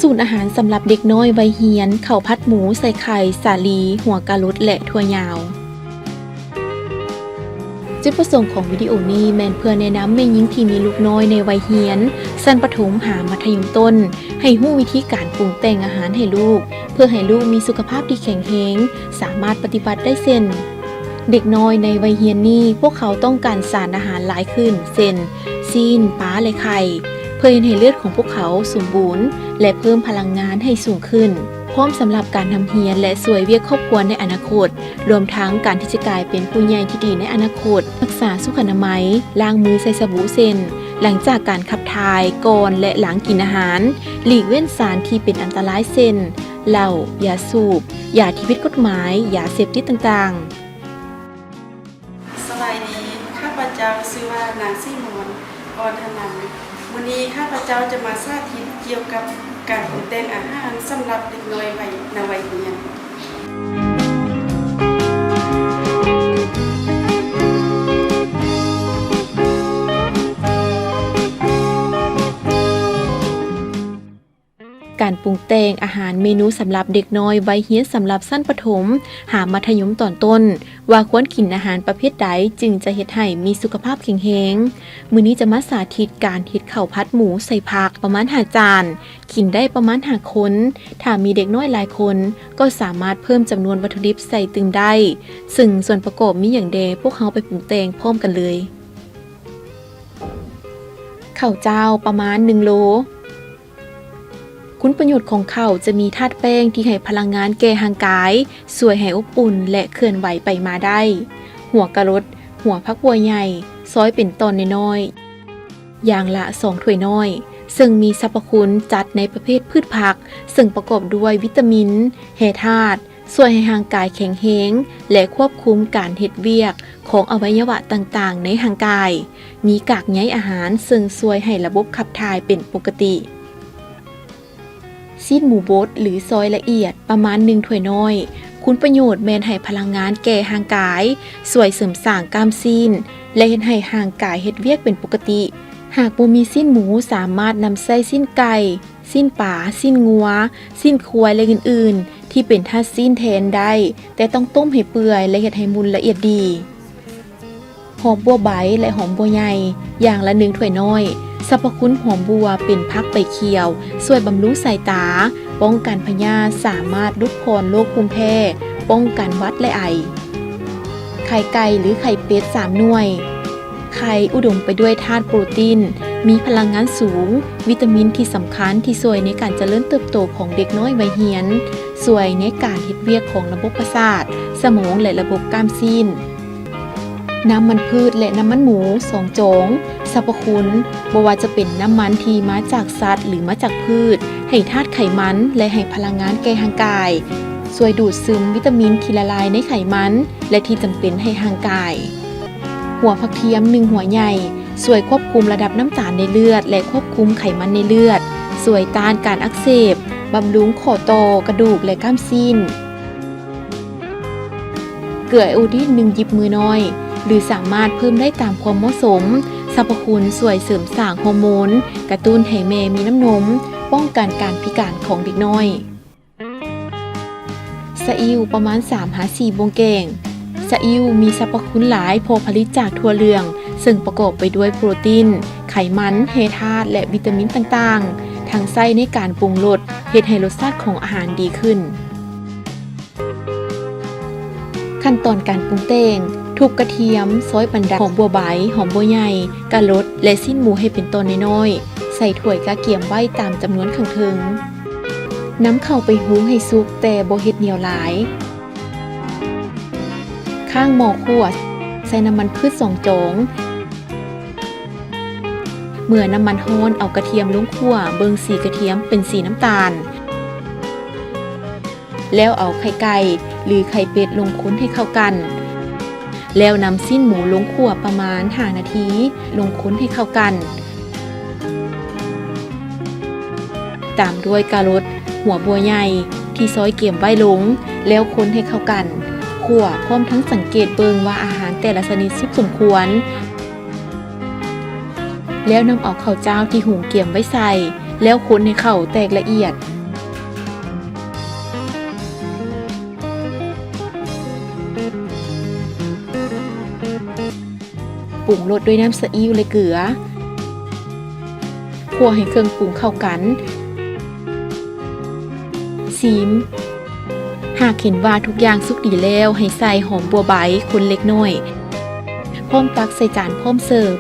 ສູນອາຫານສຳລັບເດັກນ້ອຍໄວຮຽນ, ເຂົ້າຜັດໝູໃສ່ໄຂ່, ສາລີ, ຫົວກາລົດ ແລະ ຖົ່ວຍາວ. ຈຸດປະສົງຂອງວິດີໂອນີ້ແມ່ນເພື່ອແນະນຳແມ່ຍິງທີ່ມີລູກນ້ອຍໃນໄວຮຽນ, ຊັ້ນປະຖົມຫາມັດທະຍົມຕົ້ນ, ໃຫ້ຮູ້ວິທີການປຸງແຕ່ງອາຫານໃຫ້ລູກ, ເພື່ອໃຫ້ລູກມີສຸຂະພາບທີ່ແຂງແຮງ, ສາມາດປະຕິບັດໄດ້ເຊັ່ນ, ເດັກນ້ອຍໃນໄວຮຽນນີ້ ພວກເຂົາຕ້ອງການສານອາຫານຫຼາຍຂຶ້ນ ເຊັ່ນ ຊີ້ນ, ປາ ແລະ ໄຂ່ ເພື່ອເຮັດໃຫ້ເລືອດຂອງພວກເຂົາສົມບູນ ແລະ ເພີ່ມພະລັງງານໃຫ້ສູງຂຶ້ນ, ພ້ອມສຳລັບການຮ່ຳຮຽນ ແລະ ຊ່ວຍວຽກຄອບຄົວໃນອະນາຄົດ, ລວມທັງການທີ່ຈະກາຍເປັນຜູ້ໃຫຍ່ທີ່ດີໃນອະນາຄົດ. ຮັກສາສຸຂະອະນາໄມ, ລ້າງມືໃສ່ສະບູເຊັ່ນ ຫຼັງຈາກການຂັບຖ່າຍ, ກ່ອນ ແລະ ຫຼັງກິນອາຫານ, ຫຼີກເວັ້ນສານທີ່ເປັນອັນຕະລາຍເຊັ່ນ ເຫຼົ້າ, ຢາສູບ, ຢາທີ່ຜິດກົດໝາຍ, ຢາເສບຕິດຕ່າງໆ. ສະບາຍດີ, ຂ້າພະເຈົ້າຊື່ວ່ານາງສີມອນ ອ່ອນທະນັນ. ມື້ນີ້ຂ້າພະເຈົ້າຈະມາສາທິດກ່ຽວກັບການປຸງແຕ່ງອາຫານສຳລັບເດັກນ້ອຍໄວ ໃນໄວຮຽນ. ການປຸງແຕ່ງອາຫານເມນູສຳລັບເດັກນ້ອຍໄວຮຽນສຳລັບຊັ້ນປະຖົມຫາມັດທະຍົມຕອນຕົ້ນ ວ່າຄວນກິນອາຫານປະເພດໃດຈຶ່ງຈະເຮັດໃຫ້ມີສຸຂະພາບແຂງແຮງ. ມື້ນີ້ຈະມາສາທິດການເຮັດເຂົ້າຜັດໝູໃສ່ຜັກປະມານຫ້າຈານ, ກິນໄດ້ປະມານຫ້າຄົນ. ຖ້າມີເດັກນ້ອຍຫຼາຍຄົນ ກໍສາມາດເພີ່ມຈຳນວນວັດຖຸດິບໃສ່ຕື່ມໄດ້. ເຊິ່ງສ່ວນປະກອບມີຫຍັງແດ່, ພວກເຮົາໄປປຸງແຕ່ງພ້ອມກັນເລີຍ. ເຂົ້າເຈົ້າປະມານໜຶ່ງໂລ. ຄຸນປະໂຫຍດຂອງເຂົ້າຈະມີທາດແປ້ງທີ່ໃຫ້ພະລັງງານແກ່ຮ່າງກາຍ, ຊ່ວຍໃຫ້ອົບອຸ່ນ ແລະ ເຄື່ອນໄຫວໄປມາໄດ້. ຫົວກາລົດ, ຫົວຜັກບົວໃຫຍ່, ຊອຍເປັນຕ່ອນນ້ອຍໆ ຢ່າງລະສອງຖ້ວຍນ້ອຍ, ເຊິ່ງມີສັບພະຄຸນຈັດໃນປະເພດພືດຜັກ, ເຊິ່ງປະກອບດ້ວຍວິຕາມິນ, ແຮ່ທາດ, ຊ່ວຍໃຫ້ຮ່າງກາຍແຂງແຮງ ແລະ ຄວບຄຸມການເຮັດວຽກຂອງອະໄວຍະວະຕ່າງໆໃນຮ່າງກາຍ, ມີກາກໃຍອາຫານເຊິ່ງຊ່ວຍໃຫ້ລະບົບຂັບຖ່າຍເປັນປົກກະຕິ. ຊີ້ນໝູບົດ ຫຼື ຊອຍລະອຽດ ປະມານໜຶ່ງຖ້ວຍນ້ອຍ. ຄຸນປະໂຫຍດແມ່ນໃຫ້ພະລັງງານແກ່ຮ່າງກາຍ, ຊ່ວຍເສີມສ້າງກ້າມຊີ້ນ ແລະ ເຮັດໃຫ້ຮ່າງກາຍເຮັດວຽກເປັນປົກກະຕິ. ຫາກບໍ່ມີຊີ້ນໝູ, ສາມາດນຳໃຊ້ຊີ້ນໄກ່, ຊີ້ນປາ, ຊີ້ນງົວ, ຊີ້ນຄວາຍ ແລະ ອື່ນໆ ທີ່ເປັນທາດຊີ້ນແທນໄດ້, ແຕ່ຕ້ອງຕົ້ມໃຫ້ເປື່ອຍ ແລະ ເຮັດໃຫ້ມຸ່ນລະອຽດດີ. ຫອມບົວໃບ ແລະ ຫອມບົວໃຫຍ່ ຢ່າງລະໜຶ່ງຖ້ວຍນ້ອຍ. ສັບພະຄຸນຫອມບົວເປັນຜັກໃບຂຽວ, ຊ່ວຍບຳລຸງສາຍຕາ, ປ້ອງກັນພະຍາດ, ສາມາດຫຼຸດຜ່ອນໂລກພູມແພ້, ປ້ອງກັນຫວັດ ແລະ ໄອ. ໄຂ່ໄກ່ ຫຼື ໄຂ່ເປັດ ສາມໜ່ວຍ. ໄຂ່ອຸດົມໄປດ້ວຍທາດໂປຣຕີນ, ມີພະລັງງານສູງ, ວິຕາມິນທີ່ສຳຄັນທີ່ຊ່ວຍໃນການຈະເລີນເຕີບໂຕຂອງເດັກນ້ອຍໄວຮຽນ, ຊ່ວຍໃນການເຮັດວຽກຂອງລະບົບປະສາດ, ສະໝອງ ແລະ ລະບົບກ້າມຊີ້ນ. ນ້ຳມັນພືດ ແລະ ນ້ຳມັນໝູ ສອງຈອງ. ສັບພະຄຸນ ບໍ່ວ່າຈະເປັນນ້ຳມັນທີ່ມາຈາກສັດ ຫຼື ມາຈາກພືດ, ໃຫ້ທາດໄຂມັນ ແລະ ໃຫ້ພະລັງງານແກ່ຮ່າງກາຍ, ຊ່ວຍດູດຊຶມວິຕາມິນທີ່ລະລາຍໃນໄຂມັນ ແລະ ທີ່ຈຳເປັນໃຫ້ຮ່າງກາຍ. ຫົວຜັກທຽມ ໜຶ່ງຫົວໃຫຍ່ ຊ່ວຍຄວບຄຸມລະດັບນ້ຳຕານໃນເລືອດ ແລະ ຄວບຄຸມໄຂມັນໃນເລືອດ, ຊ່ວຍຕ້ານການອັກເສບ, ບຳລຸງຂໍ້ຕໍ່, ກະດູກ ແລະ ກ້າມຊີ້ນ. ເກືອໄອໂອດີນ ໜຶ່ງຫຍິບມືນ້ອຍ ຫຼື ສາມາດເພີ່ມໄດ້ຕາມຄວາມເໝາະສົມ. ສັບພະຄຸນຊ່ວຍເສີມສ້າງຮໍໂມນ, ກະຕຸ້ນໃຫ້ແມ່ມີນ້ຳນົມ, ປ້ອງກັນການພິການຂອງເດັກນ້ອຍ. ຊະອິ້ວ ປະມານສາມຫາສີ່ບ່ວງແກ້ງ. ຊະອິ້ວມີສັບພະຄຸນຫຼາຍ ເພາະຜະລິດຈາກຖົ່ວເຫຼືອງ, ເຊິ່ງປະກອບໄປດ້ວຍໂປຣຕີນ, ໄຂມັນ, ແຮ່ທາດ ແລະ ວິຕາມິນຕ່າງໆ, ທັງໃຊ້ໃນການປຸງລົດ, ເຮັດໃຫ້ລົດຊາດຂອງອາຫານດີຂຶ້ນ. ຂັ້ນຕອນການປຸງແຕ່ງ, ທຸບກະທຽມ, ຊອຍບັນດາ, ຫອມບົວໃບ, ຫອມບົວໃຫຍ່, ກາລົດ ແລະ ຊີ້ນໝູໃຫ້ເປັນຕ່ອນນ້ອຍໆ, ໃສ່ຖ້ວຍກະກຽມໄວ້ຕາມຈຳນວນຂ້າງເທິງ. ນຳເຂົ້າໄປຫຸງໃຫ້ສຸກ, ແຕ່ບໍ່ເຮັດໜຽວຫຼາຍ. ຄ້າງໝໍ້ຂົ້ວ, ໃສ່ນ້ຳມັນພືດສອງຈອງ. ເມື່ອນ້ຳມັນຮ້ອນ, ເອົາກະທຽມລົງຂົ້ວ, ເບິ່ງສີກະທຽມເປັນສີນ້ຳຕານ. ແລ້ວເອົາໄຂ່ໄກ່ ຫຼື ໄຂ່ເປັດລົງຄົນໃຫ້ເຂົ້າກັນ. ແລ້ວນຳຊີ້ນໝູລົງຂົ້ວປະມານຫ້ານາທີ, ລົງຄົນໃຫ້ເຂົ້າກັນ. ຕາມດ້ວຍກາລົດ, ຫົວບົວໃຫຍ່ທີ່ຊອຍກຽມໄວ້ລົງ, ແລ້ວຄົນໃຫ້ເຂົ້າກັນ. ຂົ້ວພ້ອມທັງສັງເກດເບິ່ງວ່າອາຫານແຕ່ລະຊະນິດສຸກສົມຄວນ. ແລ້ວນຳເອົາເຂົ້າຈ້າວທີ່ຫຸງກຽມໄວ້ໃສ່, ແລ້ວຄົນໃຫ້ເຂົ້າແຕກລະອຽດ. ປຸງລົດດ້ວຍນ້ຳຊາອິ້ວ ແລະ ເກືອ. ຂົ້ວໃຫ້ເຄື່ອງປຸງເຂົ້າກັນ. ຊີມ. ຫາກເຫັນວ່າທຸກຢ່າງສຸກດີແລ້ວ, ໃຫ້ໃສ່ຫອມບົວໃບ, ຄົນເລັກນ້ອຍ, ພ້ອມຕັກໃສ່ຈານ, ພ້ອມເສີບ.